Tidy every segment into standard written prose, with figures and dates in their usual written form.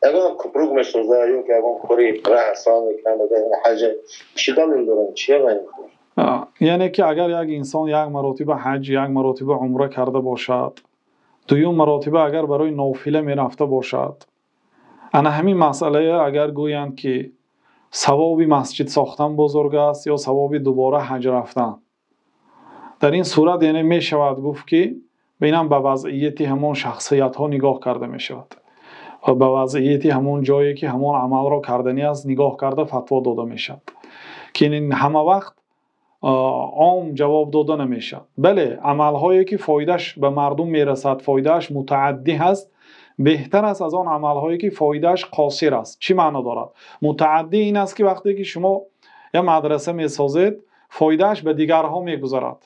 Ягон купрук месоза ё ки ягон кори раҳ мекунад, ҳаҷ чӣ далел дорад? Чия? Яъне ки агар як инсон як маротиба ҳаҷ, як маротиба умра карда бошад, дуюм маротиба агар барои нофила мерафта бошад, ана ҳамин масъала агар гӯянд ки савоби масҷид сохтан бузург аст ё савоби дубора ҳаҷ рафтан, дар ин сурат яъне мешавад гуфт ки ин ҳам ба вазъияти ҳамон шахсиятҳо нигоҳ карда мешавад ва ба вазъияти ҳамон ҷое ки ҳамон амалро карданӣ аст нигоҳ карда фатво дода мешавад, ки ин ҳама вақт ом ҷавоб дода намешавад. Бале, амалҳое ки фоидааш ба мардум мерасад, фоидааш мутааддӣ ҳаст, беҳтар аст аз он амалҳое ки фоидааш қосир аст. Чӣ маъно дорад? Мутааддӣ ин аст ки вақте ки шумо як мадраса месозед, фоидааш ба дигарон мегузарад.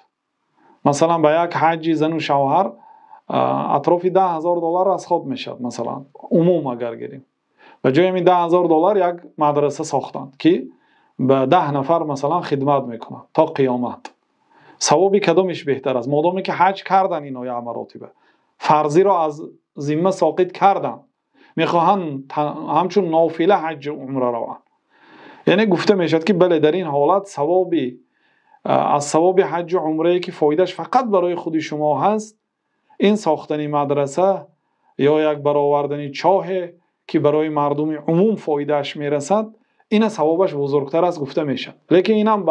Масалан, ба як ҳаҷи зану шавҳар атрофи $10,000 аз худ мешавад, масалан, умум агар гирем. Ба ҷои ин $10,000 як мадраса сохтанд ки ба 10 нафар масалан хидмат мекунад то қиёмат. Савоби кадомаш беҳтар аст? Модоме ки ҳаҷ карданд инҳо як маротиба, фарзиро аз зимма соқит карданд, мехоҳанд ҳамчун нофила ҳаҷ умра раванд. Яъне гуфта мешавад ки бале, дар ин ҳолат савоби аз савоби ҳаҷ ва умрае ки фоидааш фақат барои худи шумо ҳаст, ин сохтани мадраса ё як баровардани чоҳе ки барои мардуми умум фоидааш мерасад, ин савобаш бузургтар аст гуфта мешавад. Лекин ин ҳам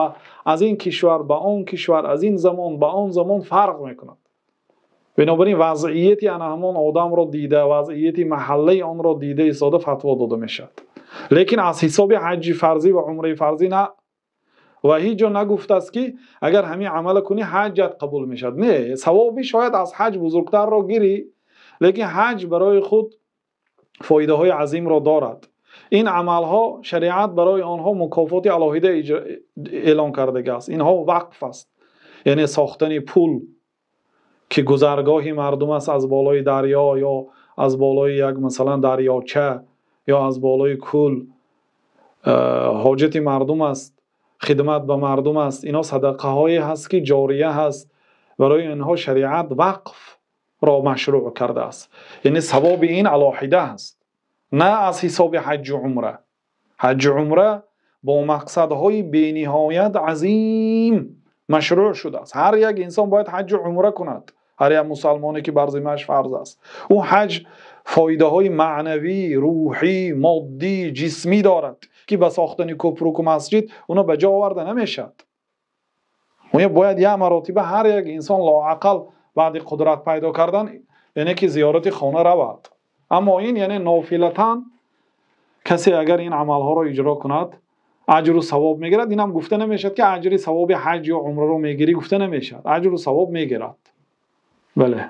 аз ин кишвар ба он кишвар, аз ин замон ба он замон фарқ мекунад. Бинобар ин вазъияти ҳамон одамро дида, вазъияти маҳаллаи онро дида истода фатво дода мешавад. Лекин аз ҳисоби ҳаҷи фарзӣ ва умраи фарзӣ на. Ва ҳеҷ ҷо нагуфтааст ки агар ҳамин амал кунӣ ҳаҷат қабул мешавад. Не, савобе шояд аз ҳаҷ бузургтарро гирӣ, лекин ҳаҷ барои худ фоидаҳои азимро дорад. Ин амалҳо шариат барои онҳо мукофоти алоҳида эълон кардааст. Инҳо вақф аст. Яъне сохтани пул ки гузаргоҳи мардум аст аз болои дарё ё аз болои як масалан дарёча ё аз болои кӯл, ҳоҷати мардум аст, хидмат ба мардум аст. Инҳо садақаҳое ҳаст ки ҷория ҳаст. Барои инҳо шариат вақфро машрӯъ кардааст. Яъне савоби ин алоҳида аст, на аз ҳисоби ҳаҷ ва умра. Ҳаҷ ва умра бо мақсадҳои бениҳоят азим машрӯъ шудааст. Ҳар як инсон бояд ҳаҷ ва умра кунад. Ҳар як мусулмоне ки бар зиммааш фарз аст. Он ҳаҷ фоидаҳои маънавӣ, рӯҳӣ, моддӣ, ҷисмӣ дорад ки ба сохтани кӯпрук ва масҷид онро ба ҷо оварда намешавад. Ӯ бояд як маротиба ҳар як инсон лоақал баъд қудрат пайдо кардан, яъне ки зиёрати хона равад. Аммо ин яъне нофилатан касе агар ин амалҳоро иҷро кунад аҷру савоб мегирад. Ин ҳам гуфта намешавад ки аҷри савоби ҳаҷ ё умраро мегирӣ, гуфта намешавад. Аҷру савоб мегирад. Бале.